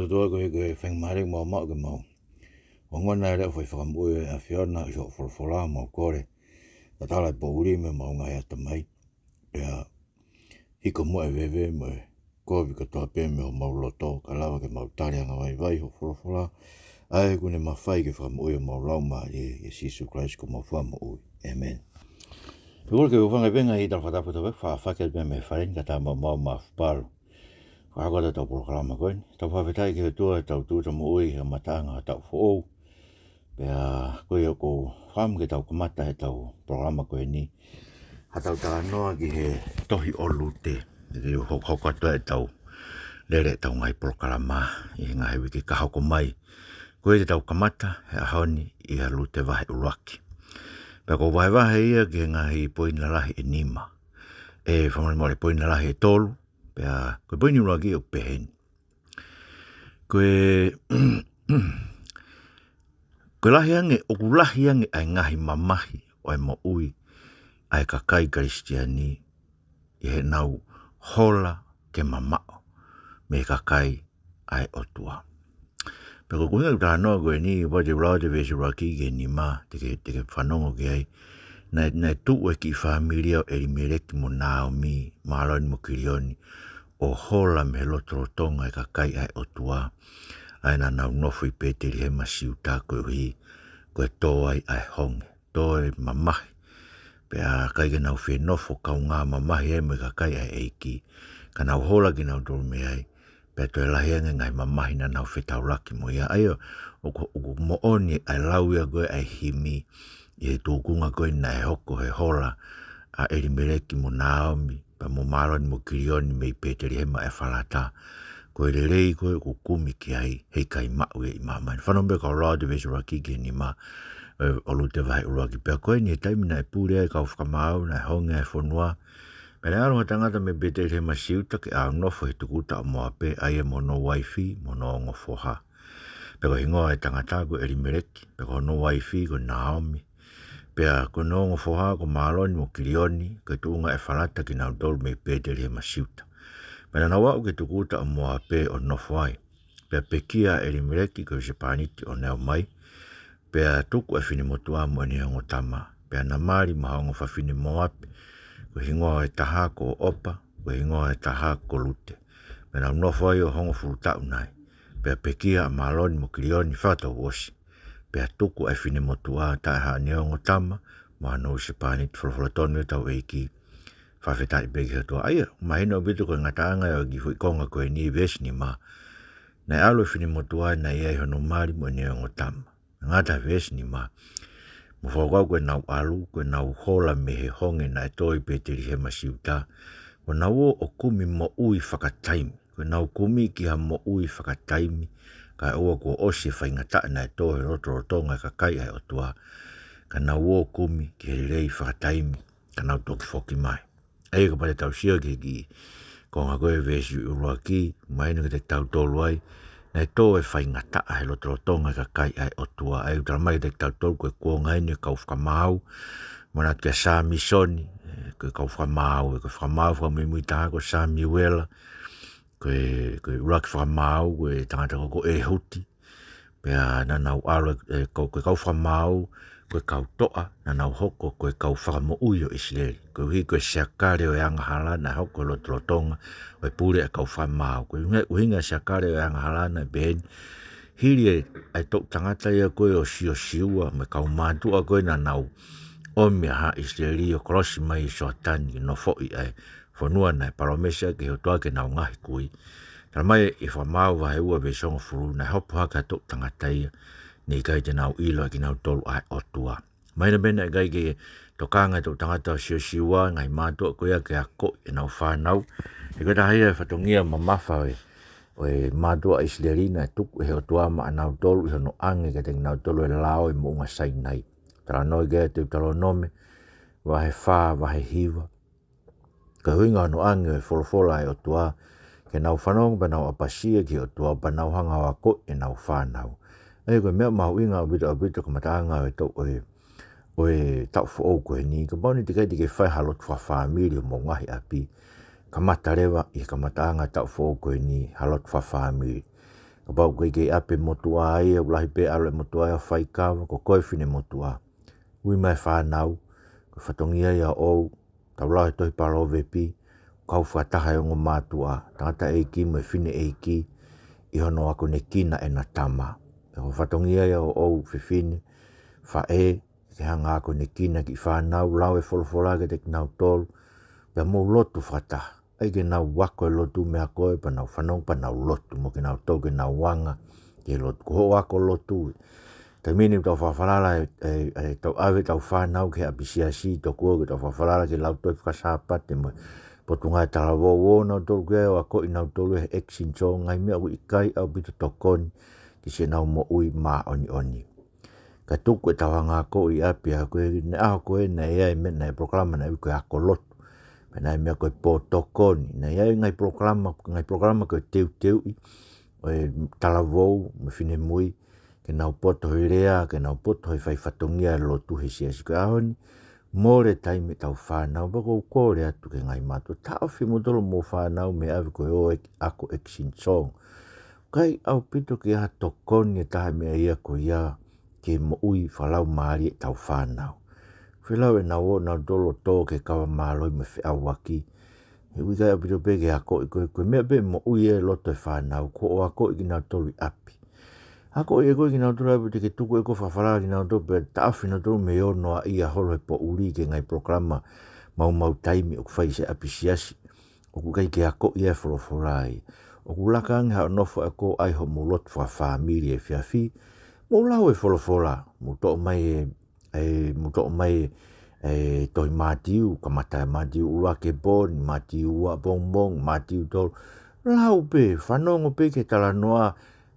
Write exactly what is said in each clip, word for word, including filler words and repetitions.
ʻOtua, ko e, ko e faingamālie ʻoku mau maʻu ke mau ongona e leʻo fai fakamoʻui ʻa e ʻAfiona ʻi hoʻo folofola, mau kole tatala e poʻuli mei homau ngaahi ʻatamai. Pea hiko muʻa e veve mo e kovi kotoa pē mei homau loto, kae lava ke mau tali angavaivai hoʻo folofola, ʻa ia ʻoku ne mafai ke fakamoʻui homau laumālie, ʻia Sīsū Kalaisi ko homau Fakamoʻui. ʻĒmeni. Pea kole ke u hūfanga pē he ngaahi tala fakatapu kotoa pē, fakafeʻiloaki pē mei he fale ni kae ʻatā maumau mafapalu. Fakahoko atu ʻetau polokalama ko eni. Tau fakafetaʻi ki he ʻOtua ʻetau tūʻuta moʻui he kamataʻanga ʻo e taʻu foʻou. Pea ko ia ʻoku ou fakaʻamu ke tau kamata ʻetau polokalama ko eni, ha tau talanoa ki he tohi ʻo Lute. Ke hokohoko atu ʻetau lele ʻetau ngaahi polokalama ʻi he ngaahi uike ka hoko mai. Ko ia te tau kamata he ʻaho ni ʻia Lute vahe ʻuluaki. Pea ʻoku ou vahevahe ia ki he ngaahi poini lalahi ʻe nima. ʻE, fakamolemole, poini lalahi ʻe tolu. Pea ko e poini ʻuluaki ʻoku pehē ni. Ko e, ko e lahi ange, ʻoku lahi ange ʻa e ngaahi mamahi ʻo e moʻui ʻa e kakai Kalisitiane ʻi heʻenau hola ke mamaʻo mei he kakai ʻa e ʻOtua. Pea ko e ʻuhinga ʻeku talanoa ko eni, kapau te u lau atu e veesi ʻuluaki ki he nima, te ke, te ke fanongo ki ai. Naʻe, naʻe tuʻu e kiʻi fāmili ʻo ʻElimeleki mo Naomi, Māloni mo Kilioni, ʻo hola mei he lotolotonga e kakai ʻa e ʻOtua, ʻa ia naʻa nau nofo ʻi Pētelihema Siuta koeʻuhi ko e tō ai ʻa e honge, tō e mamahi. Pea ʻikai ke nau fie nofo kaungā mamahi ai mo e kakai ʻa e ʻEiki, ka nau hola kinautolu mei ai. Pea toe lahi ange e ngaahi mamahi naʻa nau fetaulaki mo ia. ʻA ia ʻoku, ʻoku moʻoni ʻa e lau ia ko ē ʻa e himi ʻi he tūkunga ko ē naʻe hoko he hola ʻa ʻElimeleki mo Naomi, pea mo Māloni mo Kilioni mei Pētelihema ʻEfalata. Ko e lelei ko ē ʻoku kumi ki ai, heʻikai maʻu ia ʻi māmani. Fanongo pē kau lau atu e veesi ʻuluaki ki he nima, ʻo Lute vahe ʻuluaki. Pea ko eni he taimi naʻe pule ai e kau fakamaau, naʻe honge ʻa e fonua. Pea naʻe ʻalu ha tangata mei Pētelihema Siuta ke ʻalu ʻo nofo he tukuta ʻo Moape, ʻa ia mo hono uaifi, mo hono ongo foha. Pea ko e hingoa ʻo e tangata ko ʻElimeleki, pea ko hono uaifi ko Naomi. Pea ko hono ongo foha ko Māloni mo Kilioni, ko e tuʻunga ʻEfalata kinautolu mei Pētelihema Siuta. Pea naʻa nau aʻu ki he tukuta ʻo Moape ʻo nofo ai. Pea pekia ʻa ʻElimeleki ko e husepāniti ʻo ne ʻomai. Pea tuku ʻa e finemotuʻa mo ʻene ongo tama. Pea na mali mo ha ongo fafine Moape, ko e hingoa ʻo e taha ko ʻOpa, ko e hingoa ʻo e taha ko Lute. Pea nau nofo ai ʻo hongofulu taʻu nai. Pea pekia ʻa Māloni mo Kilioni fakatouʻosi. Pea tuku ʻa e finemotuʻa taʻe haʻane ongo tama, mo hano husepāniti. Folofola tonu ʻetau ʻEiki. Fakafetaʻi pē ki he ʻOtua. ʻA ia, mahino ʻaupito ko e ngataʻanga ʻo e kiʻi foʻi konga ko eni, veesi nima. Naʻe ʻalu e finemotuʻa naʻe ʻi ai hono mali mo ʻene ongo tama. Ngata he veesi nima. Mou fakakaukau ko ʻenau ʻalu, ko ʻenau hola mei he honge naʻe tō ʻi Pētelihema Siuta. Ko ʻenau ō ʻo kumi moʻui fakataimi. Ko ʻenau kumi ki ha moʻui fakataimi, kae ʻoua kuo ʻosi e faingataʻa naʻe tō he lotolotonga e kakai ʻa e ʻOtua, ka nau ō ʻo kumi ki he lelei fakataimi, ka nau toki foki mai. ʻA ia kapau te tau sio ki he kiʻi konga ko ē veesi ʻuluaki, mahino kiate kitautolu ai, naʻe tō e faingataʻa he lotolotonga e kakai ʻa e ʻOtua. ʻA ia ʻoku talamai kiate kitautolu ko e kuonga eni e kau fakamaau, manatu kia Samisoni, ē, ko e kau fakamaau, ē, ko e fakamaau fakamuimui taha ko Samiuela, ko e, ko e ʻuluaki fakamaau, ko e tangata ko, ko ʻEhuti. Pea naʻa nau ʻalu, ē, ko, ko e kau fakamaau, ko e kau toʻa, naʻa nau hoko ko e kau fakamoʻui ʻo ʻIsileli. Koeʻuhi ko e siakale ʻo e angahala naʻe hoko he lotolotonga ʻo e pule ʻa e kau fakamaau. Ko e ʻuhinga, ʻuhinga e siakale ʻo e angahala naʻe pehē ni, hili e, ʻa e toʻu tangata ia ko ē ʻo Siosiua, mo e kau mātuʻa ko ē naʻa nau ʻomi ʻa haʻa ʻIsileli ʻo kolosi mai ʻi Soatani, nofoʻi ʻa e fonua naʻe palōmesi ʻaki ʻe he ʻOtua ki heʻenau ngaahi kui. Talamai ʻe Fakamaau vahe ua veesi hongofulu, naʻe hopo hake ha toʻu tangata ia, naʻe ʻikai te nau ʻilo ʻe kinautolu ʻa e ʻOtua. Mahino pē naʻe ʻikai ke tokanga e toʻu tangata ʻo Siosiua, ngaahi mātuʻa ko ia ke akoʻi ʻenau fānau. He ko e taha ia e fatongia mamafa ʻo e, ʻo e mātuʻa ʻIsileli naʻe tuku ʻe he ʻOtua maʻanautolu ʻi hono ʻange kiate kinautolu e lao ʻi Moʻunga Sainai. Talanoa ki ai Teutalōnome, vahe fā, vahe hiva. Ko e ʻuhinga hono ʻange ʻo e folofola ʻa e ʻOtua, ke nau fanongo pea nau ʻapasia ki he ʻOtua pea nau hanga ʻo akoʻi ʻenau fānau. ʻA ia ko e meʻa mahuʻinga ʻaupito, ʻaupito kamataʻanga ʻo e toʻu ʻo e, ʻo e taʻu foʻou ko eni, kapau naʻe teʻeki ai te ke fai ha lotu fakafāmili ʻi homou ngaahi ʻapi, kamata leva ʻi he kamataʻanga taʻu foʻou ko eni ha lotu fakafāmili. Kapau ʻoku ʻikai ke ʻi ʻapi e motuʻa ia, ʻoku lahi pē ʻalu e motuʻa ia ʻo faikava, ko koe finemotuʻa. Ui mai e fānau, ko e fatongia ia ʻoʻou, tau lau he tohi Palōvepi, kau fakataha e ongo mātuʻa, tangataʻeiki mo e fineʻeiki, ʻi hono akonekina ʻena tama. Ko e fatongia ia ʻoʻou fefine, faʻē, ke hanga ʻo akonekina e kiʻi fānau, lau e folofola kiate kinautolu, pea mou lotu fakataha. ʻAi ke nau ako e lotu meia koe, pea nau fanongo, pea nau lotu mo kinautolu ke nau anga ki he lotu. Ko hoʻo ako lotu. Taimi ni ʻoku tau fakafalala e, e, e tau ʻave ʻetau fānau ki he ʻapi siasi, tokua ʻoku tau fakafalala ki he lau tohi faka-Sāpate mo e Potungāue Talavou, ʻo nautolu ke ʻai ʻo akoʻi nautolu he Action Song, ngaahi meʻa ʻoku ʻikai ʻaupito tokoni ki siʻenau moʻui māʻoniʻoni. Ka tuku ʻetau hanga ʻo akoʻi ʻi ʻapi, ʻa ko e, naʻe ʻi ai e meʻa, naʻe polokalama naʻe ui ko e ako lotu. Pea naʻe meʻa ko e pō tokoni. Naʻe ʻi ai e ngaahi polokalama, ngaahi polokalama ko e teuteuʻi ʻo e talavou mo e finemui, ke nau poto he lea, ke nau poto he fai fatongia e lotu he siasi. Ko e ʻaho ni, mole taimi ʻetau fānau, pea ʻoku ou kole atu ki he ngaahi mātuʻa, taʻofi moutolu hoʻomou fānau mei he ʻave ko e ō e ako Action Song. ʻIkai ʻaupito ke ʻi ai ha tokoni ʻe taha e meʻa ia ko ia ki he moʻui fakalaumālie ʻetau fānau. Fēlau ʻenau ō nautolu ʻo tō ki he kava mālohi mo e feʻauaki. He ʻoku ʻikai ʻaupito pē ke akoʻi, ko e, ko e meʻa pē moʻui e loto e fānau, ko hoʻo akoʻi kinautolu ʻi ʻapi. Akoʻi ʻe koe kinautolu ʻi ʻapi, te ke tuku ʻe koe e fakafalala kinautolu pea taʻofi nautolu mei he ō noaʻia holo he poʻuli ki he ngaahi polokalama maumau taimi ʻoku fai ʻi he ʻapi siasi. ʻOku ʻikai ke akoʻi e folofola ia. ʻOku laka ange haʻo nofo ʻa koe ʻai hoʻomou lotu fakafāmili he efiafi. Mou lau e folofola, mou toʻo mai e, e, mou toʻo mai e tohi Mātiu, kamata ʻia Mātiu ʻuluaki he pō ni, Mātiu ua pongipongi, Mātiu tolu. Lau pē, fanongo pē ki he talanoa,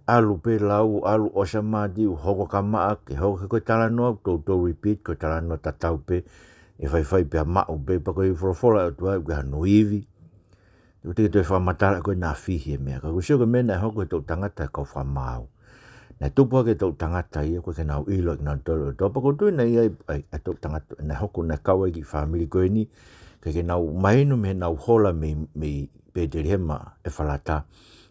ʻalu pē lau, ʻalu ʻosi ʻa Mātiu, hoko ka maʻa, ke hoko he ko e talanoa, toutou repeat, ko e talanoa tatau pē, ʻe faifai pea maʻu pē, pea ko e folofola ʻa e ʻOtua ʻoku ʻikai hano ivi. ʻOku te ke toe fakamatala ko e naʻe fihi e meʻa. Ka ʻoku ou sio ko e meʻa naʻe hoko he toʻu tangata e kau fakamaau. Naʻe tupu hake e toʻu tangata ia, ʻoku ʻikai ke nau ʻilo ʻe kinautolu e ʻOtua, pea ʻoku ou tui naʻe ʻi ai, ʻa e, ʻa e toʻu tangata, naʻe hoko naʻe kau ai e kiʻi fāmili ko eni, ʻikai ke nau mahino mei heʻenau hola mei, mei Pētelihema ʻEfalata,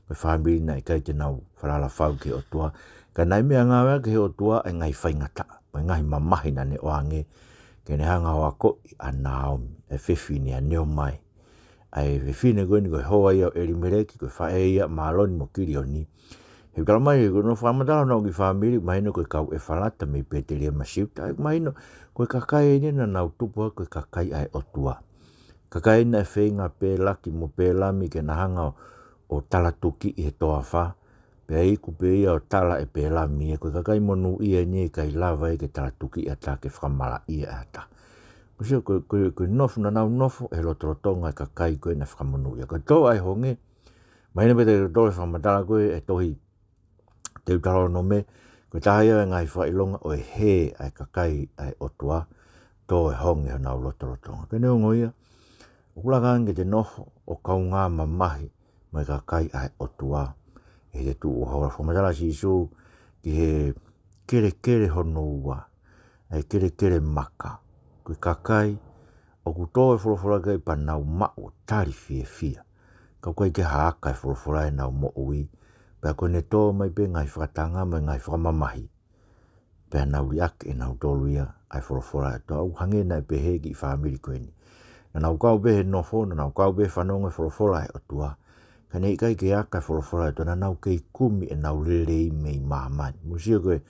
ko e fāmili naʻe ʻikai te nau falala fau ki he ʻOtua. Ka naʻe meʻangāueʻaki ʻe he ʻOtua e ngaahi faingataʻa, mo e ngaahi mamahi naʻa ne ʻoange, ke ne hanga ʻo akoʻi ʻa Naomi, e fefine ʻa Neomai, ʻa e fefine ko eni ko e hoa ia ʻo ʻElimeleki, ko e faʻē ia ʻo Māloni mo Kilioni. He ʻoku talamai, ko hono fakamatala hono kiʻi fāmili, mahino ko e kau ʻEfalata mei Pētelihema Siuta, ʻa ia ʻoku mahino ko e kakai eni naʻa nau tupu hake ko e kakai ʻa e ʻOtua. Kakai naʻe feinga ʻa Pēlaki mo Pēlami ke na hanga ʻo, ʻo talatukiʻi he toafa, pea iku pē ia ʻo tala ʻe Pēlami ia, ko e kakai monūʻia eni ʻe ʻikai lava ia ke talatukiʻi ʻatā, ke fakamalaʻia ʻatā. Ko e sio, ko e, ko e, ko e nofo naʻa nau nofo he lotolotonga e kakai ko ē naʻe fakamonūʻia. Ko e tō ʻa e honge, mahino pē te ke tō e fakamatala ko ē e tohi Teutalōnome, ko e taha ia e ngaahi fakaʻilonga ʻo e hē ʻa e kakai ʻa e ʻOtua, tō e honge honau lotolotonga. Ko e neongo ia, ʻoku laka ange ke te nofo ʻo kaungā mamahi mo e kakai ʻa e ʻOtua. ʻI he tuʻu ʻo hola, fakamatala ʻa Sīsū ki he kelekele hono ua, ʻa e kelekele maka. Ko e kakai ʻoku tō e folofola ki ai pea nau maʻu ʻo tali fiefia. Ka ʻoku ʻikai ke hā ʻaki e folofola ʻenau moʻui, pea ko ʻene tō mai pē ngaahi fakatanga mo e ngaahi fakamamahi. Pea nau liʻaki ʻe nautolu ia ʻa e folofola ʻa e ʻOtua, ʻo hangē naʻe pehē ki he fāmili ko eni. Naʻa nau kau pē he nofo, naʻa nau kau pē he fanongo e folofola ʻa e ʻOtua. Ka naʻe ʻikai ke aka e folofola ʻa e ʻOtua, naʻa nau kei kumi ʻenau lelei mei māmani. Mou sio ko e,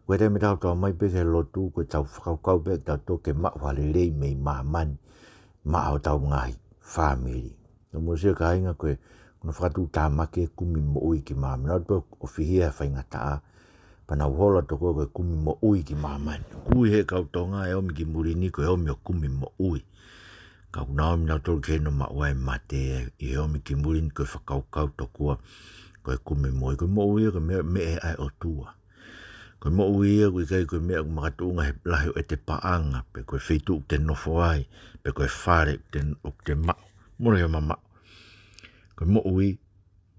ko e taimi ʻoku tau tau mai pē ki he lotu, ko ʻetau fakakaukau pē ʻoku tau toki maʻu ha lelei mei māmani, maʻa hotau ngaahi fāmili. Ka mou sio kāinga ko e, ko hono fakatuʻutāmaki e kumi moʻui ki māmani. Nau ō atu pē ʻo fihia e faingataʻa, pea nau hola tokua ko e kumi moʻui ki māmani. Ui he kau Tonga e ʻomi ki muli ni ko e ʻomi ʻo kumi moʻui. Ka ʻoku nau ōmi nautolu ki heni ʻo maʻu ai e mate, ʻi he ʻomi ki muli ni ko e fakakaukau tokua ko e kumi moʻui. Ko e moʻui ia ko e meʻa, meʻa ʻa e ʻOtua. Ko e moʻui ia ʻoku ʻikai ko e meʻa ʻoku makatuʻunga he lahi ʻo ʻete paʻanga, pe ko e feituʻu ʻoku te nofo ai, pe ko e fale ʻoku te, ʻoku te maʻu. Mole ia mamaʻo. Ko e moʻui,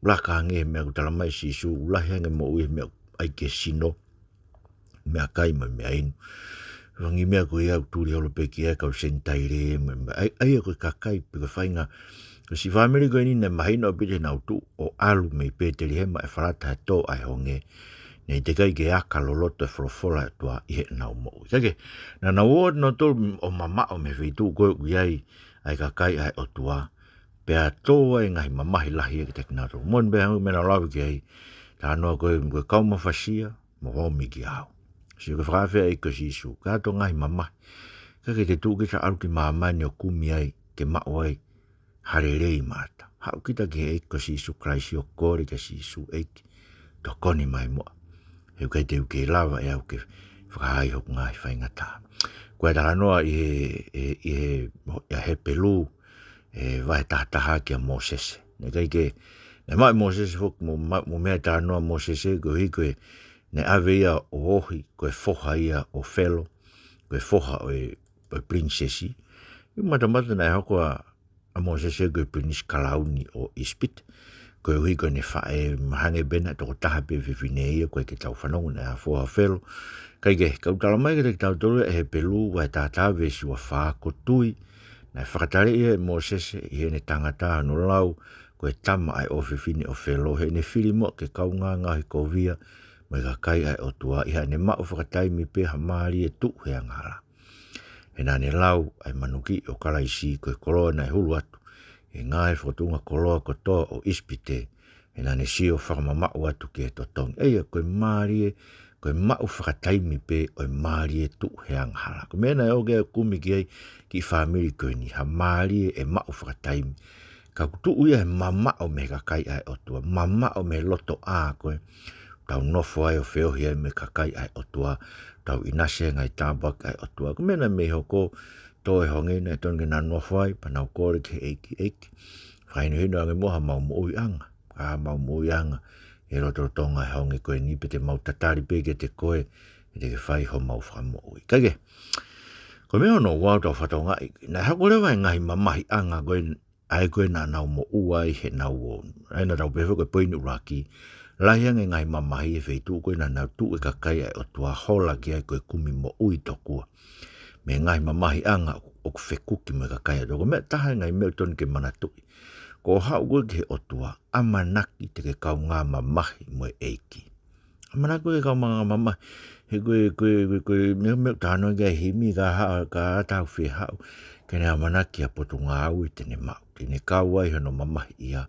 laka ange he meʻa ʻoku talamai ʻe Sīsū, ʻoku lahi ange e moʻui he meʻa ʻoku ʻai ki he sino, meʻakai mo e meʻainu. Ko e ngaahi meʻa ko ia ʻoku tuli holo pē ki ai e kau Senitaile, mo e meʻa, ʻa ia, ʻa ia ko e kakai, pe ko e faʻahinga Ko e siʻi fāmili ko eni naʻe mahino ʻaupito ʻenau tuʻu ʻo ʻalu mei Pētelihema ʻEfalata he tō ʻa e honge. Naʻe teʻeki ai ke aka loloto e folofola ʻa e ʻOtua ʻi heʻenau moʻui. Ka ke, naʻa nau ō atu nautolu ʻo mamaʻo mei he feituʻu ko ē ʻoku ʻi ai ʻa e kakai ʻa e ʻOtua. Pea tō ai e ngaahi mamahi lahi ia kiate kinautolu. Moʻoni pē hangē ko e meʻa naʻa ku lave ki ai, talanoa ko ē, ko e kau mafasia, mo homi ki au. Sio ki he fakaafe ʻa e ʻEiki ko Sīsū, ka ʻoku tō e ngaahi mamahi. Ka ke te tuʻu ke ta ʻalu ki māmani ʻo kumi ai, ke maʻu ai ha lelei maʻata. Haʻu kita ki he ʻEiki ko Sīsū Kalaisi ʻo kole kia Sīsū, ʻEiki, tokoni mai muʻa. He ʻoku ʻikai te u kei lava ʻe au ke fakahā hoku ngaahi faingataʻa. Ko e talanoa ʻi he, ʻi he, ʻi he, ʻi he Hepelū, ʻi he vahe taha taha kia Mōsese. Naʻe ʻikai ke, naʻe maʻu ʻe Mōsese foki mo, mo, mo e meʻa talanoa Mōsese, koeʻuhi ko e, naʻe ʻave ia ʻo ohi, ko e foha ia ʻo Felo, ko e foha ʻo e, ʻo e pilinisesi. ʻI matamata naʻe hoko ʻa, ʻa Mōsese ko e pilinisi kalauni ʻo ʻIsipite. Koeʻuhi ko ʻene faʻē, mahalo pē naʻe tokotaha pē fefine ia, ʻoku ʻikai ke tau fanongo naʻe ʻa e foha ʻo Felo. Ka ʻi he, ka ʻoku talamai kiate kitautolu ʻe Hepelū vahe taha taha veesi ua fā, ko tui, naʻe fakataleʻi ʻe Mōsese ʻi heʻene tangata hono lau, ko e tama ʻa e ʻofefine ʻo Felo, heʻene fili muʻa ke kaungā ngaohikovia mo e kakai ʻa e ʻOtua, ʻi haʻane maʻu fakataimi pē ha mālie tuʻu he angahala. He naʻa ne lau ʻa e manukiʻi ʻo Kalaisi ko e koloa naʻe hulu atu ʻi he ngaahi fokotuʻunga koloa kotoa ʻo ʻIsipite, he naʻa ne sio fakamamaʻu atu ki he totongi. ʻA ia, ko e mālie, ko e maʻu fakataimi pē ʻo e mālie tuʻu he angahala. Ko e meʻa naʻe ō ki ai ʻo kumi ki ai e kiʻi fāmili ko eni, ha mālie ʻe maʻu fakataimi. Ka ʻoku tuʻu ia he mamaʻo mei he kakai ʻa e ʻOtua, mamaʻo mei he loto ʻā ko ē. Tau nofo ai ʻo feohi ai mo e kakai ʻa e ʻOtua, tau ʻinasi he ngaahi tāpuaki ʻa e ʻOtua. Ko e meʻa naʻe mei hoko, tō e honge, naʻe tonu ke nau nofo ai, pea nau kole ki he ʻEiki, ʻEiki, fakahinohino ange muʻa hamau moʻuiʻanga, ʻa hamau moʻuiʻanga ʻi he lotolotonga ʻo e honge ko eni, pea te mau tatali pē kiate koe, ʻe te ke fai homau fakamoʻui. Ka ke, ko e meʻa hono ua ʻoku tau fakatokangaʻi, naʻe hoko leva e ngaahi mamahiʻanga ko ē, ʻa ē ko ē naʻa nau moʻua ai heʻenau ō. ʻA ia naʻa tau pehē ko e poini ʻuluaki, lahi ange e ngaahi mamahi he feituʻu ko ē naʻa nau tuʻu e kakai ʻa e ʻOtua hola ki ai ko e kumi moʻui tokua. Mei he ngaahi mamahiʻanga ʻoku fekuki mo e kakai ʻa e ʻOtua. Ko e meʻa ʻe taha e ngaahi meʻa ʻoku tonu ke manatuʻi. Ko hoʻo haʻu ko ē ki he ʻOtua, ʻamanaki te ke kaungā mamahi mo e ʻEiki. ʻAmanaki ko e kaungā mamahi. He ko e, ko e, ko e, ko e, meʻa, meʻa ʻoku talanoa ki ai e himi, ka haʻu, ka ʻatā ʻoku fie haʻu, ke ne ʻamanaki ki ha potungāue te ne maʻu. Te ne kau ai hono mamahiʻia,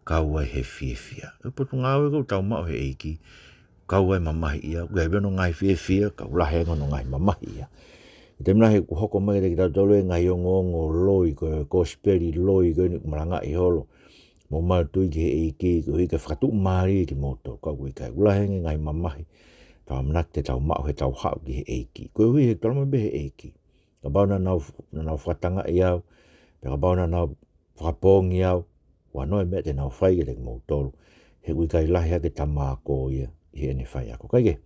kau ai he fiefia. ʻA e potungāue ko ē ʻoku tau maʻu he ʻEiki, kau ai e mamahiʻia, ʻoku ʻi ai pē hono ngaahi fiefia, ka ʻoku lahi ange hono ngaahi mamahiʻia. He taimi lahi ʻoku hoko mai kiate kitautolu e ngaahi ongoongo loi, ko e kosipeli loi ko eni ʻoku malangaʻi holo. Mou mālō tui ki he ʻEiki, koeʻuhi ke fakatuʻumālie kimoutolu, ka ʻoku ʻikai, ʻoku lahi ange e ngaahi mamahi, tau ʻamanaki te tau maʻu heʻetau haʻu ki he ʻEiki. Koeʻuhi he talamai pē he ʻEiki, kapau naʻa nau, naʻa nau fakatangaʻi au, pea kapau naʻa nau fakapoongi au, ʻoua naʻa ʻi ai ha meʻa te nau fai kiate kimoutolu, he ʻoku ʻikai lahi hake e tama ko ia ʻi heʻene faiako. Ka ʻi he,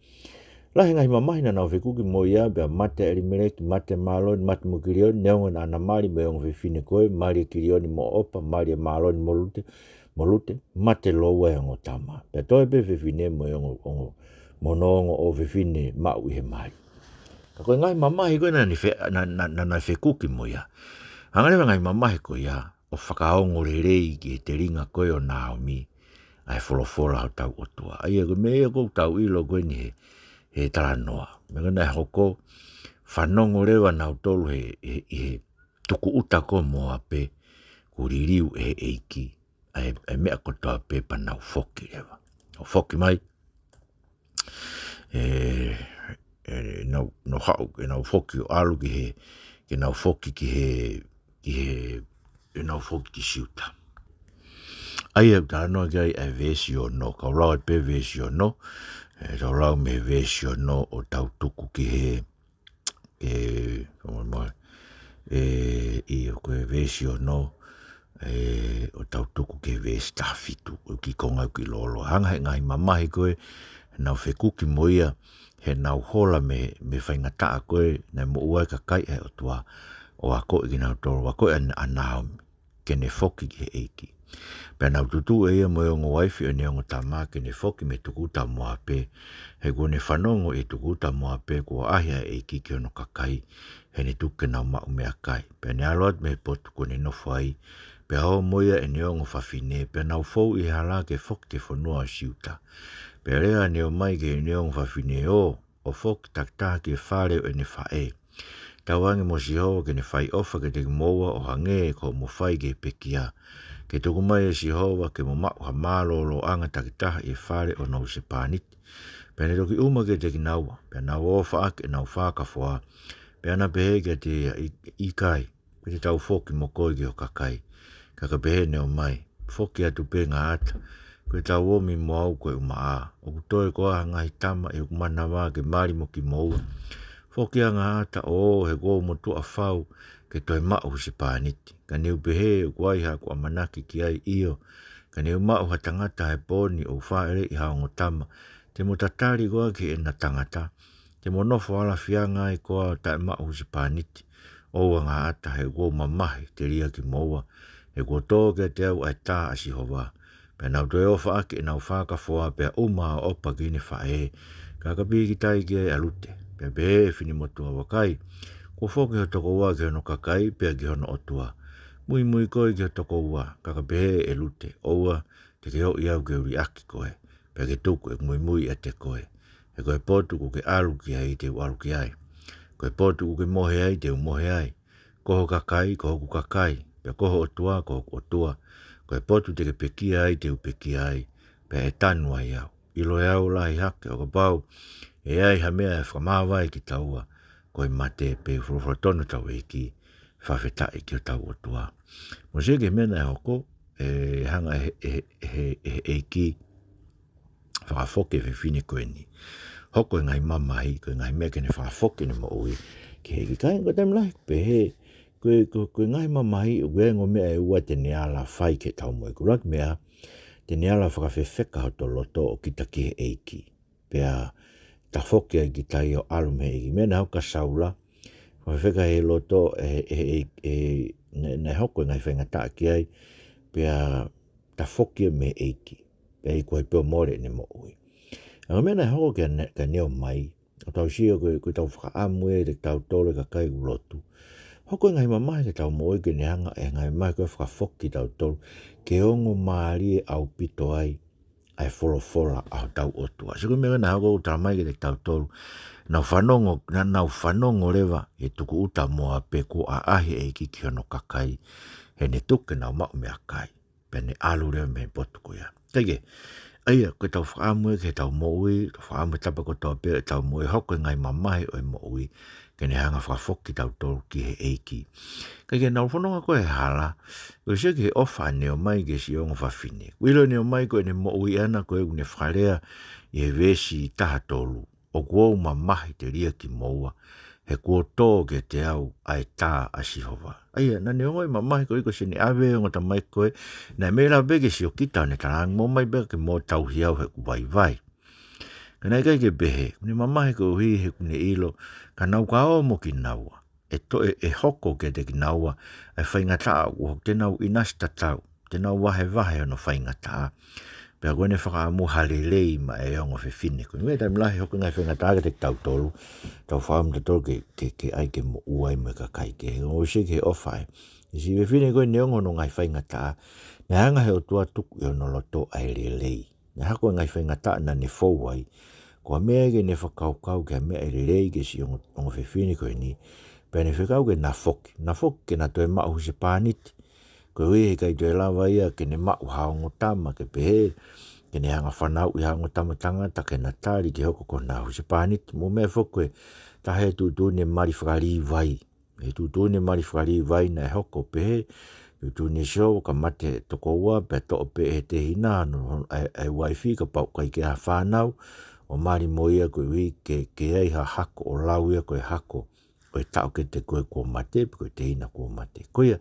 lahi e ngaahi mamahi naʻa nau fekuki mo ia, pea mate ʻa ʻElimeleki, mate ʻa Māloni, mate mo Kilioni, neongo naʻa na mali mo e ongo fefine ko ē, mali ʻa Kilioni mo ʻOpa, mali ʻa Māloni mo Lute, mo Lute, mate lōua e ongo tama. Pea toe pē fefine mo e ongo, ongo, mo hono ongo ʻofefine maʻu ʻi he mali. Ka ko e ngaahi mamahi ko ē naʻa ne fe-, naʻa, naʻa, naʻa, naʻa fekuki mo ia. Hanga leva e ngaahi mamahi ko ia ʻo fakaongo lelei ki he telinga ko ē ʻo Naomi ʻa e folofola hotau ʻOtua. ʻA ia ko e meʻa ia ʻoku tau ʻilo ko eni he, he talanoa. Meʻa ko ē naʻe hoko, fanongo leva nautolu he, he, he tukuʻuta ko ē ʻo Moape, kuo liliu ʻe he ʻEiki ʻa e, ʻa e meʻa kotoa pē pea nau foki leva. ʻO foki mai, ʻe, ʻe, nau, nau haʻu, ʻe nau foki ʻo ʻalu ki he, ke nau foki ki he, ki he, ʻe nau foki ki Siuta. ʻA ia ʻoku talanoa ki ai ʻa e veesi ono, kau lau atu pē veesi ono, ʻe, kau lau mei he veesi ono ʻo tau tuku ki he, ʻe, kau mai, ʻe, ʻio ko e veesi ono, ʻe, ʻo tau tuku ki he veesi taha fitu, ʻo ki konga ʻo ki lolo. Hanga he ngaahi mamahi ko ē, nau fekuki mo ia, heʻenau hola mei, mei he faingataʻa ko ē, naʻe moʻua ai e kakai ʻa e ʻOtua, ʻo akoʻi kinautolu, akoʻi ʻa, ʻa Naomi, ke ne foki ki he ʻEiki. Pea nau tutuʻu ʻe ia mo e ongo uaifi ʻo ʻene ongo tama ke ne foki mei he tukuʻuta ʻo Moape, he kuo ne fanongo ʻi he tukuʻuta ʻo Moape kuo ʻaʻahi ʻa e ʻEiki ki hono kakai, heʻene tuku ke nau maʻu meʻakai. Pea ne ʻalu atu mei he potu kuo ne nofo ai, Pea ō mo ia ʻene ongo fafine, pea nau fou ʻi he hala ke foki ki he fonua ʻo Siuta. Pea lea ʻa Neomai ki heʻene ongo fafine, ō, ʻo foki takitaha ki he fale ʻo ʻene faʻē. Tauange mo Sihova ke ne fai ʻofa kiate kimoua ʻo hangē ko hoʻomo fai ki he pekia. Ke tuku mai ʻe Sihova ke mo maʻu ha mālōlōʻanga takitaha ʻi he fale ʻo hono husepāniti. Pea ne toki ʻuma kiate kinaua, pea nau ō ʻo ʻofaʻaki ʻenau fakafoa. Pea na pehē kiate ia, ʻIkai, ʻikai te tau foki mo koe ki ho kakai. Ka ka pehē ʻe Neomai, Foki atu pē, ngaahi ʻata, ko ʻetau omi mo au ko e ʻumaʻā. ʻOku toe koā ha ngaahi tama ʻi hoku manava ke mali mo kimoua? Foki ā, ngaahi ʻata, ʻo ō, he kuo u motuʻa fau ke toe maʻu husepāniti. Ka ne u pehē, ʻOku ai haʻaku ʻamanaki ki ai? ʻIo, ka ne u maʻu ha tangata he pō ni, ʻo u fāʻeleʻi ha ongo tama. Te mo tatali koā ki heʻena tangata? Te mo nofo ʻalafianga ai koā ʻo taʻemaʻu husepāniti? ʻOua, ngaahi ʻata, he kuo u mamahi telia kimoua, he kuo tō kiate au ʻa e tā ʻa Sihova. Pea nau toe ō ʻo ʻofaʻaki ʻenau fakafoa, pea ʻuma ʻa ʻOpa ki heʻene faʻē, ka ka pīkitai ki ai ʻa Lute. Pea pehē ʻe he finemotuʻa, Vakai, kuo foki ho tokoua ki hono kakai pea ki hono ʻOtua. Muimui koe ki ho tokoua. Ka ka pehē ʻe Lute, ʻOua, te ke ō ʻiate au ke u liʻaki koe, pea ke tuku ʻeku muimui ʻiate koe. He ko e potu kuo ke ʻalu ki ai, te u ʻalu ki ai. Ko e potu kuo ke mohe ai, te u mohe ai. Ko ho kakai ko hoku kakai, pea ko ho ʻOtua ko hoku ʻOtua. Ko e potu te ke pekia ai, te u pekia ai, pea ʻe tanu ai au. ʻIlo ʻe au lahi hake ʻo kapau ʻe ai ha meʻa ʻe fakamāvae kitaua, ko e mate pē. Folofola tonu hotau ʻEiki. Fakafetaʻi ki hotau ʻOtua. Mou sio ki he meʻa naʻe hoko, ʻe hanga ʻe he, ʻe he, ʻe he, ʻe he ʻEiki fakafoki e fefine ko eni. Hoko e ngaahi mamahi, ko e ngaahi meʻa ke ne fakafoki ʻene moʻui ki he ʻEiki. Kāinga, ko e taimi lahi pehē, ko e, ko e, ko e ngaahi mamahi, ʻoku ʻi ai e ongo meʻa ʻe ua te ne ala fai ki heʻetau moʻui. Ko e ʻuluaki meʻa, te ne ala fakafefeka hoto loto ʻo kita ki he ʻEiki. Pea tafoki ai kita ʻo ʻalu mei he ʻEiki. Meʻa naʻe hoko kia Saula, fakafefeka he loto ʻe, ʻe, ʻe, ʻe, naʻe, naʻe hoko e ngaahi faingataʻa ki ai, pea tafoki ia mei he ʻEiki. Pea ʻikai pē ʻo mole ʻene moʻui. ʻA e meʻa naʻe hoko kia Ne-, kia Neomai, ʻoku tau sio ko e, ko ʻetau fakaʻamu ʻe kitautolu e kakai ʻoku lotu. Hoko e ngaahi mamahi ki heʻetau moʻui ke ne hanga ʻe he ngaahi mamahi ko ē ʻo fakafoki kitautolu ke ongo mālie ʻaupito ai ʻa e folofola ʻa hotau ʻOtua. Sio ki he meʻa naʻe hoko, ʻoku talamai kiate kitautolu, naʻa nau fanongo, naʻa, naʻa nau fanongo leva he tukuʻuta moa pē kuo ʻaʻahi e ʻEiki ki hono kakai, heʻene tuku ke nau maʻu meʻakai. Pea ne ʻalu leva mei he potu ko ia. Kaikehe, ʻa ia, ko ʻetau fakaʻamu ʻe ki heʻetau moʻui, ʻetau fakaʻamu he tapa kotoa pē ʻetau moʻui, hoko e ngaahi mamahi ʻo e moʻui ke ne hanga ʻo fakafoki kitautolu ki he ʻEiki. Kaikehe, naʻa nau fononga ko ē he hala, ʻo sio ki he ʻofa ʻa Neomai ki he siʻi ongo fafine. ʻOku ʻilo ʻe Neomai ko ʻene moʻui ʻana ko ē ʻoku ne fakalea ʻi he veesi taha tolu, ʻOku ou mamahi telia kimoua, he kuo tō kiate au ʻa e tā ʻa Sihova. ʻA ia, naʻa ne ongoʻi mamahi koeʻuhi ko siʻene ʻave e ongo tamaiki ko ē, naʻe meʻa leva pē ke siokita ʻo ne talaange, Mou ō mai pē ke mou tauhi au he ʻoku vaivai. Ka naʻe ʻikai ke pehē, kuo ne mamahi koeʻuhi he kuo ne ʻilo, ka nau ka ō mo kinaua, ʻe to-, ʻe, ʻe hoko kiate kinaua ʻa e faingataʻa ʻoku hoko, te nau ʻinasi tatau, te nau vahevahe hono faingataʻa. Pea ko ʻene fakaʻamu ha lelei maʻa e ongo fefine. Ko e meʻa taimi lahi hoko e ngaahi faingataʻa kiate kitautolu, tau fakaʻamu kitautolu ke, ke, ke ʻai ke moʻua ai mo e kakai kehe. Mou sio ki he ʻofa ē. Siʻi fefine ko ē naʻe ongo hono ngaahi faingataʻa, naʻe hanga ʻe he ʻOtua ʻo tuku ʻi hono loto ʻa e lelei. Naʻe hoko e ngaahi faingataʻa naʻa ne fou ai, ko e meʻa ke ne fakakaukau ki ha meʻa ʻe lelei ki he siʻi ongo, ongo fefine ko eni, pea ne fekau ke na foki. Na foki ke na toe maʻu husepāniti. Koeʻuhi he ʻikai toe lava ia ke ne maʻu ha ongo tama ke pehē ke ne hanga ʻo fanauʻi ha ongo tama tangata ke na tali ke hoko ko hona husepāniti. Mo e meʻa foki ko e taha e tuʻutuʻuni e mali fakalīvai. He tuʻutuʻuni e mali fakalīvai naʻe hoko ʻo pehē, tuʻutuʻuni ʻe Sihova ka mate e tokoua, pea toʻo pē ʻe he tehina hono, ʻa e, ʻa e uaifi kapau ʻoku ʻikai ke ʻi ai ha fānau, ʻo mali mo ia koeʻuhi ke, ke ʻi ai ha hako ʻo lau ia ko e hako ʻo e taʻokete ko ē kuo mate, pe ko e tehina kuo mate. Ko ia,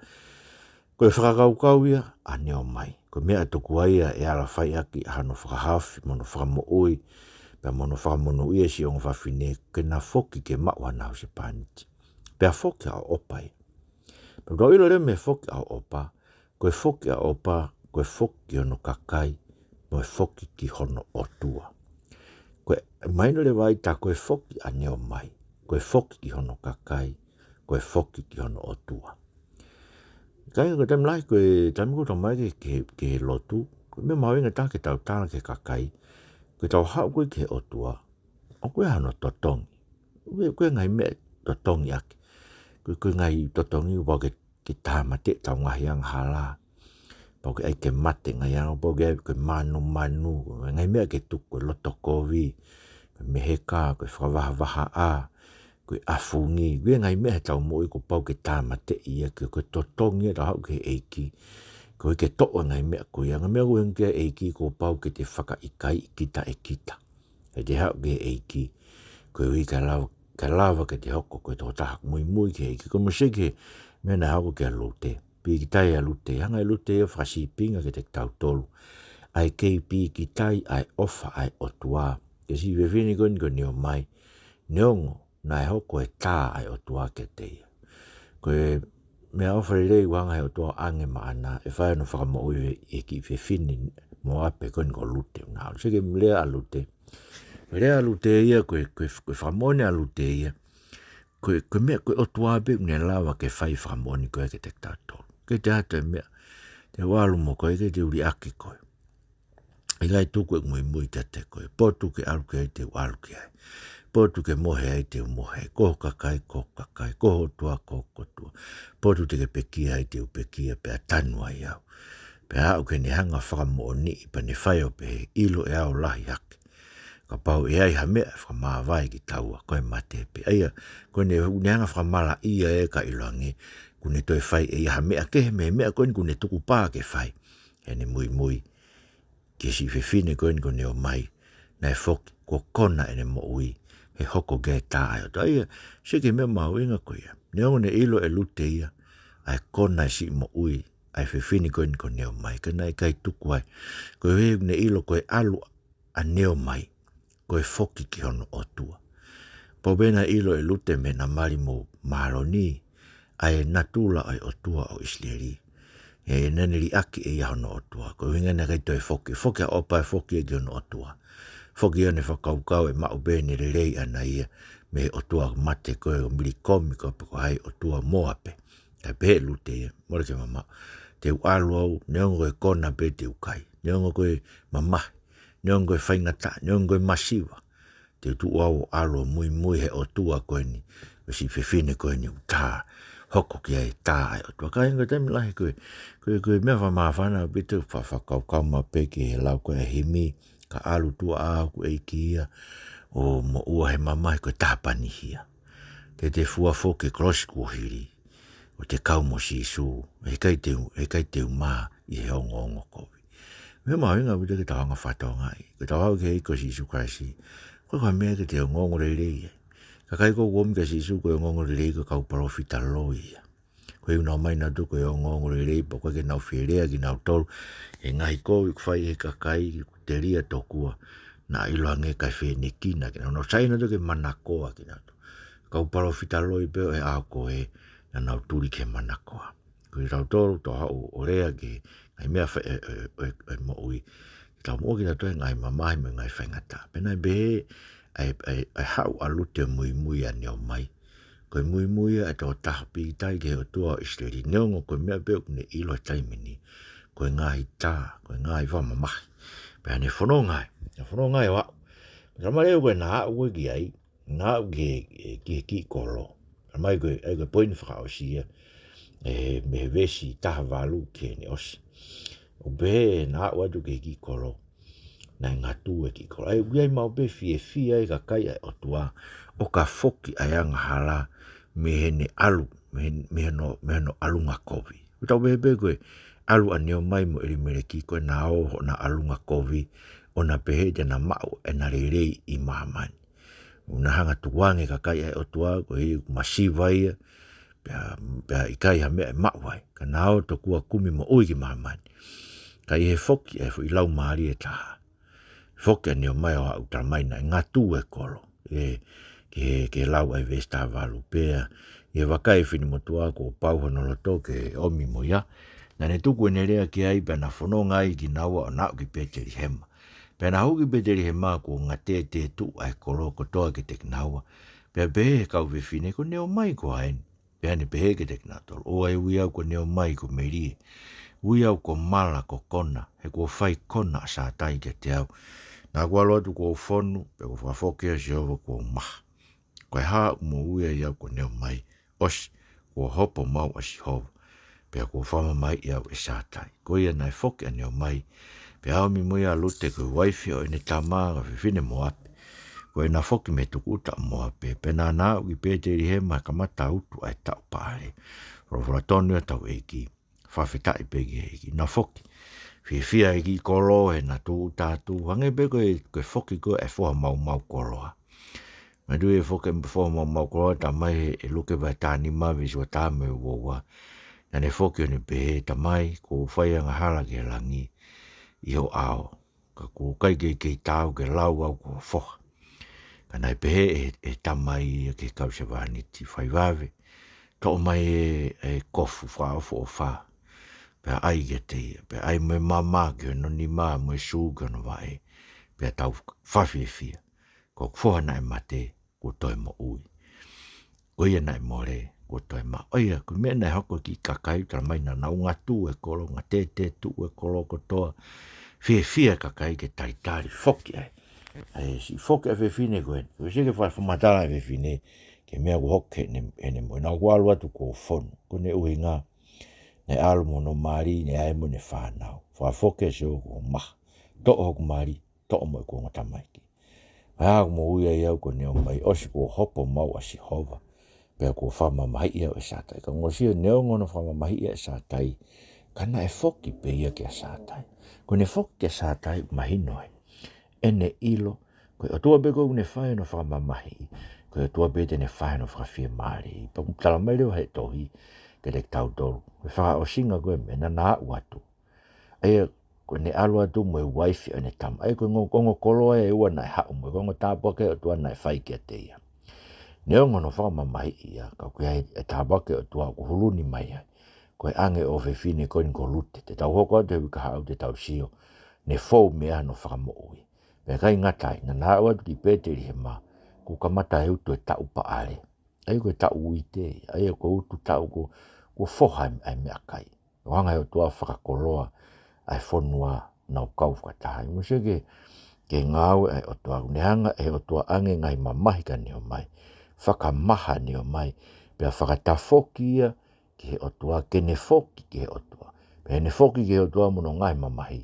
ko e fakakaukau ia ʻa Neomai. Ko e meʻa ʻoku tuku ai ia ʻe ala fai ʻaki ʻa hono fakahaofi mo hono fakamoʻui, pea mo hono fakamonūʻia e siʻi ongo fafine, ke na foki ke maʻu hana husepāniti. Pea foki ʻa ʻOpa ia. Pea ʻoku tau ʻilo leva mei he foki ʻa ʻOpa, ko e foki ʻa ʻOpa, ko e foki ki hono kakai, mo e foki ki hono ʻOtua. Ko e mahino leva ai tā ko e foki ʻa Neomai, ko e foki ki hono kakai, ko e foki ki hono ʻOtua. Taimi, ko e taimi lahi, ko e taimi ko ē ʻoku tau ō mai ki he, ki he, ki he lotu, ko e meʻa mahuʻinga taha ke tau tala ki he kakai, ko ʻetau haʻu ko ē ki he ʻOtua, ʻoku ʻi ai hano totongi. ʻOku ʻi ai, ʻoku ʻi ai e ngaahi meʻa ʻe totongi ʻaki. Ko e, ko e ngaahi totongi kuo pau ke, ke tāmateʻi ʻetau ngaahi angahala. Pau ke ʻai ke mate e ngaahi anga, pau ke ʻai ke manumanu, ko e ngaahi meʻa ke tuku, ko e loto kovi, ko e meheka, ko e fakavahavahaʻa, ko e ʻafungi, ko e ngaahi meʻa heʻetau moʻui kuo pau ke tāmateʻi ia, ke, ko e totongi ia ʻetau haʻu ki he ʻEiki. Koeʻuhi ke toʻo e ngaahi meʻa ko ia, ngaahi meʻa ko ē ʻoku ʻi he ʻEiki kuo pau ke te fakaʻikaiʻi kita ʻe kita. He te haʻu ki he ʻEiki, koeʻuhi kae lava, kae lava ke te hoko ko e tokotaha muimui ki he ʻEiki. Ko e message ki he meʻa naʻe hoko kia Lute. Pīkitai ʻa Lute, hanga ʻe Lute ia ʻo fakasīpinga kiate kitautolu ʻa e kei pīkitai ʻa e ʻofa ʻa e ʻOtua ki he siʻi fefine ko eni ko Neomai, neongo naʻe hoko e tā ʻa e ʻOtua kiate ia. Ko e meʻaʻofa lelei ʻoku hanga ʻe he ʻOtua ʻo ʻoange maʻana, ʻe fai hono fakamoʻui ʻi he kiʻi fefine Mōape ko eni ko Lute. Naʻa ʻosi ke lea ʻa Lute. Lea ʻa Lute ia, ko e, ko e, ko e fakamoʻoni ʻa Lute ia. Ko e, ko e meʻa, ko e ʻOtua pē ʻoku ne lava ke fai e fakamoʻoni ko ē kiate kitautolu. ʻIkai toe ʻi ai ha meʻa te u ʻalu mo koe, ʻikai te u liʻaki koe. ʻIkai tuku ʻeku muimui kiate koe. Potu ke ʻalu ki ai te u ʻalu ki ai. Potu ke mohe ai te u mohe ai. Ko ho kakai ko hoku kakai. Ko ho ʻOtua ko hoku ʻOtua. Potu te ke pekia ai te u pekia pea tanu ai au. Pea aʻu ki heʻene hanga ʻo fakamoʻoniʻi pea ne fai ʻo pehē, ʻilo ʻe au lahi hake, kapau ʻe ʻi ai ha meʻa ʻe fakamāvae kitaua, ko e mate pē. ʻA ia, ko ʻene, ne hanga ʻo fakamalaʻia ē kae ʻiloange kuo ne toe fai ʻe ia ha meʻa kehe mei he meʻa ko eni kuo ne tukupā ke fai. Heʻene muimui ki he siʻi fefine ko eni ko Neomai, naʻe foki kuo kona ʻene moʻui he hoko ki ai e tā ʻa e ʻOtua. ʻA ia, sio ki he meʻa mahuʻinga ko ia. Neongo ne ʻilo ʻe Lute ia ʻa e kona e siʻi moʻui ʻa e fefine ko eni ko Neomai, ka naʻe ʻikai tuku ai. Koeʻuhi ʻoku ne ʻilo ko e ʻalu ʻa Neomai ko e foki ki hono ʻOtua. Pau pē naʻe ʻilo ʻe Lute mei heʻena mali mo Māloni ʻa e natula ʻo e ʻOtua ʻo ʻIsileli. He naʻa ne liʻaki ʻe ia hono ʻOtua. Ko e ʻuhinga naʻe ʻikai toe foki, foki ʻa ʻOpa, ʻe foki ia ki hono ʻOtua. Foki ia ʻo ne fakakaukau ʻe maʻu pē ʻene lelei ʻaʻana ia mei he ʻotua mate ko ē ʻo Milikomi ko ē pe ko hai, ʻotua Mōape. Kae pehē ʻe Lute ia, mole ke mamaʻo. Te u ʻalu au, neongo ko e kona pē te u kai. Neongo ko e mamahi. Neongo ko e faingataʻa, neongo ko e masiva. Te u tuʻu au ʻo ʻalu ʻo muimui he ʻOtua ko eni ʻo e siʻi fefine ko eni ʻoku tā, hoko ki ai e tā ʻa e ʻOtua. Ka ʻi he taimi lahi ko e, ko e, ko e meʻa fakamāfana ʻaupito, fa-, fakakaukau maʻu pē ki he lau ko ē ʻa e himi, ka ʻalu tuʻa ʻa hoku ʻEiki ia ʻo moʻua he mamahi ko e tāpanihia. Te te fua foki ki he kolosi kuo hili, ʻo te kau mo Sīsū, heʻikai te u, heʻikai te u mā ʻi he ongoongo kovi. Meʻa mahuʻinga ʻaupito ke tau hanga ʻo fakatokangaʻi, ko ʻetau haʻu ki he ʻEiki ko Sīsū Kalaisi, ʻoku ʻikai ko ha meʻa ke te ongoongo lelei ai. Kakai ko ē ʻoku ō mai kia Sīsū ko e ongoongo lelei ko e kau palōfita loi ia. Ko e ʻuhinga ʻoku nau ō mai nautolu ko e ongoongo lelei, pea ʻoku ʻikai ke nau fie lea kinautolu he ngaahi kovi ʻoku fai ʻe he kakai, ʻoku telia tokua naʻa ʻiloange kae feneki naʻa kinautolu, nau sai nautolu ki he manakoa kinautolu. Kau palōfita loi pē ʻo e ʻaho ko ē naʻa nau tuli ki he manakoa. Ko kitautolu, tau haʻu ʻo lea ki he ngaahi meʻa fa-, ʻe, ʻe, ʻe, ʻe moʻui. Tau moʻua kitautolu he ngaahi mamahi mo e ngaahi faingataʻa. Pea naʻe pehē ʻa e, ʻa e, ʻa e haʻu ʻa Lute ʻo muimui ʻa Neomai, ko e muimui ia ʻa e tokotaha pīkitai ki he ʻOtua ʻo ʻIsileli, neongo ko e meʻa pē ʻoku ne ʻilo he taimi ni ko e ngaahi tā, ko e ngaahi fakamamahi. Pea ne fononga ai, ne fononga ai ʻo aʻu. Ka male ko ē naʻa aʻu ko ē ki ai, naʻa aʻu ki he, ki he kiʻi kolo. Ka mai ko e, ʻa ia ko e poini fakaʻosi ia, ʻe, mei he veesi taha valu ki heʻene ʻosi. ʻOku pehē naʻa aʻu atu ki he kiʻi kolo, naʻe ngatū e kiʻi kolo. ʻA ia, ʻoku ʻi ai maʻu pē fiefia ʻa e kakai ʻa e ʻOtua ʻo ka foki ʻa e angahala mei heʻene ʻalu, mei he, mei hono, mei hono ʻalunga kovi. ʻOku tau pehē pē ko e ʻalu ʻa Neomai mo ʻElimeleki ko ʻena ō hoʻona ʻalunga kovi, ʻo na pehē te na maʻu ʻena lelei ʻi māmani. ʻOku na hanga ʻo tukuange e kakai ʻa e ʻOtua, koeʻuhi ʻoku masiva ia, pea, pea ʻikai ha meʻa ʻe maʻu ai, ka na ō tokua kumi moʻui ki māmani. Ka ʻi he foki ʻa e foʻi laumālie ʻe taha, foki ʻa Neomai ʻo aʻu, talamai naʻe ngatū e kolo. ʻE, ki he, ki he lau ʻa e veesi taha valu pea, ʻi he vakai ʻa e finemotuʻa kuo pau hono loto ke ʻomi mo ia, naʻa ne tuku ʻene lea ki ai, pea na fononga ai kinaua ʻo na aʻu ki Petelihema. Pea na hū ki Petelihema kuo ngatētētuʻu ʻa e kolo kotoa kiate kinaua. Pea pehē ʻe he kau fefine, ko Neomai koā eni? Pea ne pehē kiate kinautolu, ʻOua ʻe ui au ko Neomai, ko Melie. Ui au ko Mala, ko Kona, he kuo fai kona ʻa Sātai kiate au. Naʻa ku ʻalu atu kuo u fonu, pea kuo fakafoki au ʻe Sihova kuo u maha. Ko e hā ʻoku mou ui ai au ko Neomai? ʻOsi, kuo hopo mau ʻa Sihova, pea kuo fakamamahiʻi au ʻe Sātai. Ko ia naʻe foki ʻa Neomai, pea ōmi mo ia ʻa Lute ko e uaifi ʻo ʻene tama, ko e fefine Moape. Ko ʻena foki mei he tukuʻuta ʻo Moape, pea naʻa na aʻu ki Pētelihema he kamata utu ʻa e taʻu Paʻale. Folofola tonu ia ʻa hotau ʻEiki. Fakafetaʻi pē ki he ʻEiki. Na foki, fiefia e kiʻi kolo heʻena tūʻuta atu, hangē pē ko e, ko e foki ko ē ʻa e foha maumau koloa. Manatuʻi e foki e foha maumau koloa, talamai ʻe Luke vahe taha nima veesi ua taha mo e ua ua. Naʻa ne foki ʻo ne pehē, Tamai, kuo u fai angahala ki he langi ʻi ho ʻao, ka kuo ʻikai ke kei taau ke lau au ko ho foha. Ka naʻe pehē ʻe, ʻe he tamai ia ki he kau sevāniti, Fai vave, toʻo mai e, e kofu fakaʻofoʻofa, pea ʻai kiate ia, pea ʻai mo e mama ki hono nima, mo e sū ki hono vaʻe, pea tau fakafiefia. Ko hoku foha naʻe mate, kuo toe moʻui. Ko ia naʻe mole, kuo toe maʻu. ʻA ia, ko e meʻa naʻe hoko ki he kakai, talamai naʻa nau ngatu e kolo, ngatete tuʻu e kolo kotoa, fiefia e kakai ke talitali foki ai. ʻA e siʻi foki ʻa e fefine ko eni. Ko e seke fai fakamatala ʻa e fefine ki he meʻa kuo hoko ki heʻene, heʻene moʻui. Naʻa ku ʻalu atu kuo u fonu. Ko ʻene ʻuhinga, naʻe ʻalu mo hono mali, naʻe ʻi ai mo ʻene fānau. Fakafoki ʻe Sihova kuo u maha. Toʻo hoku mali, toʻo mo ʻeku ongo tamaiki. Ko e hā ʻoku mou ui ai au ko Neomai? ʻOsi, kuo hopo mau ʻa Sihova, pea kuo fakamamahiʻi au ʻe Sātai. Ka ʻoku ou sio neongo hono fakamamahiʻi ʻe Sātai, ka naʻe foki pē ia kia Sātai. Ko ʻene foki kia Sātai, mahino ai ʻene ʻilo, ko e ʻOtua pē ko ē ʻoku ne fai hono fakamamahiʻi, ko e ʻOtua pē te ne fai hono fakafiemālieʻi. Pea ʻoku talamai leva ʻe he tohi kiate kitautolu, ko e fakaʻosinga ko ē meʻa naʻa na aʻu atu. ʻA ia, ko ʻene ʻalu atu mo e uaifi ʻo ʻene tama. ʻA ia, ko e ongo, ongo koloa ʻe ua naʻe haʻu mo ia, ko e ongo tāpuaki ʻa e ʻOtua naʻe fai kiate ia. Neongo hono fakamamahiʻi ia, ka ʻoku ʻi ai e tāpuaki ʻa e ʻOtua ʻoku huluni mai ai. Ko e ʻange ʻo e fefine ko eni ko Lute. Te tau hoko atu he uike kahaʻu te tau sio, ne fou mei ai hono fakamoʻui. Pea ʻikai ngata ai, naʻa na aʻu atu ki Pētelihema, kuo kamata e utu e taʻu Paʻale. ʻA ia ko e taʻu uite, ʻa ia ko e utu taʻu kuo, kuo foha ai e meʻakai. ʻO hanga ʻe he ʻOtua ʻo fakakoloa ʻa e fonua, nau kau fakataha. Mou sio ki he, ki he ngāue ʻa e ʻOtua, ʻoku ne hanga ʻe he ʻOtua ʻange ngaahi mamahi kia Neomai, fakamaha Neomai, pea fakatafoki ia ki he ʻOtua, ke ne foki ki he ʻOtua. Pea ʻi heʻene foki ki he ʻOtua mo hono ngaahi mamahi,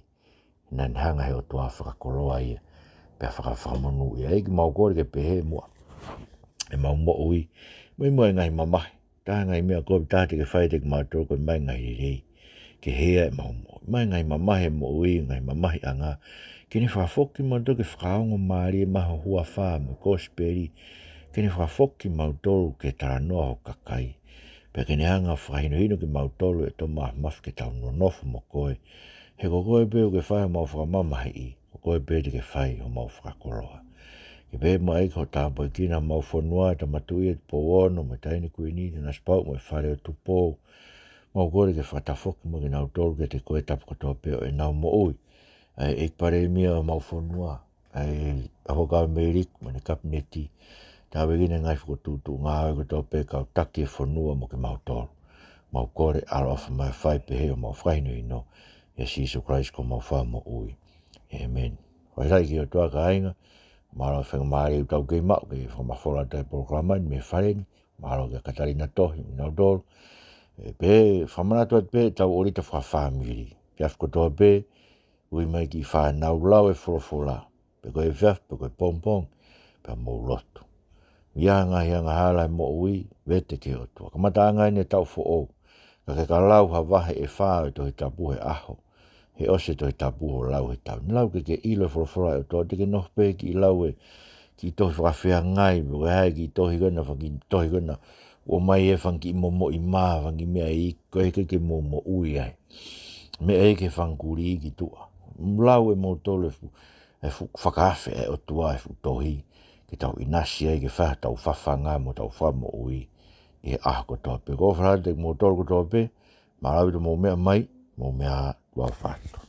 naʻa ne hanga ʻe he ʻOtua ʻo fakakoloa ia, pea faka-, fakamonūʻia. ʻEiki, mau kole ke pehē muʻa ʻemau moʻui, mo e, mo e ngaahi mamahi. Taha e ngaahi meʻa kovi taha te ke fai kiate kimautolu ko e ʻomai e ngaahi lelei ke hea ʻemau moʻui. ʻOmai e ngaahi mamahi e moʻui, ngaahi mamahiʻanga, ke ne fakafoki kimautolu ke fakaongo mālie mai ho huafa mo e kosipeli, ke ne fakafoki kimautolu ke talanoa ho kakai. Pea ke ne hanga ʻo fakahinohino kimautolu ʻe Tōmasi Mafi ke tau nonofo mo koe. He ko koe pē ʻoku ke fai homau fakamamahiʻi, ko koe pē te ke fai homau fakakoloa. Ke pehē mai ki ho tāpuekina homau fonua, Tama Tuʻi ʻa Tupou Ono, mo e Taʻahine Kuini, Nanasipauʻu mo e Fale ʻo Tupou. Mau kole ke fakatafoki mo kinautolu kiate koe he tapa kotoa pē ʻo ʻenau moʻui. ʻA e ʻEiki Palēmia ʻo homau fonua, ʻa e ʻAfioʻanga Mele Liku mo ʻene Kapineti, tāpuekina e ngaahi fokotuʻutuʻu ngāue kotoa pē, kau taki e fonua mo kimautolu. Mau kole ʻaloʻofa mai, fai pehē ʻo mau fakahinohino, ʻia Sīsū Kalaisi ko homau Fakamoʻui. ʻĒmeni. Fakafetaʻi ki he ʻOtua kāinga, mālō e faingamālie ʻoku tau kei maʻu ke fakamafola atu e polokalama ni mei he fale ni, mālō kia Katalina Tohi, mo kinautolu. ʻE, pea fakamanatu atu pē ʻetau ʻōlita fakafāmili. Efiafi kotoa pē, ui mai e kiʻi fānau, lau e folofola, pe ko e efiafi, pe ko e pongipongi, pea mou lotu. ʻI ai ha ngaahi angahala he moʻui, vete ki he ʻOtua. Kamataʻanga eni e taʻu foʻou, ka ke ka lau ha vahe ʻe fā ʻo e Tohi Tapu he ʻaho, he ʻosi e Tohi Tapu hoʻo lau he taʻu ni. Lau ke ke ʻilo e folofola ʻa e ʻOtua, ʻoua te ke nofo pē he kiʻi lau e kiʻi tohi fakafeangai, pe ko e hā e kiʻi tohi ko ena, fanga kiʻi tohi ko ena ʻoku ʻomai e fanga kiʻi momoʻi mā, fanga kiʻi meʻa iiki, ko e ʻikai ke mou moʻui ai. Meʻa iiki he fanga kulī ki tuʻa. Lau ʻe moutolu e fuʻu, e fuʻu fakaafe ʻa e ʻOtua, e fuʻu tohi, ke tau ʻinasi ai, ke fai hotau fafanga mo hotau fakamoʻui ʻi he ʻaho kotoa pē. ʻOku ou ʻofa lahi atu kiate kimoutolu kotoa pē, mālō ʻaupito hoʻomou meʻa mai, mou meʻa ā, tuʻa ʻofa atu.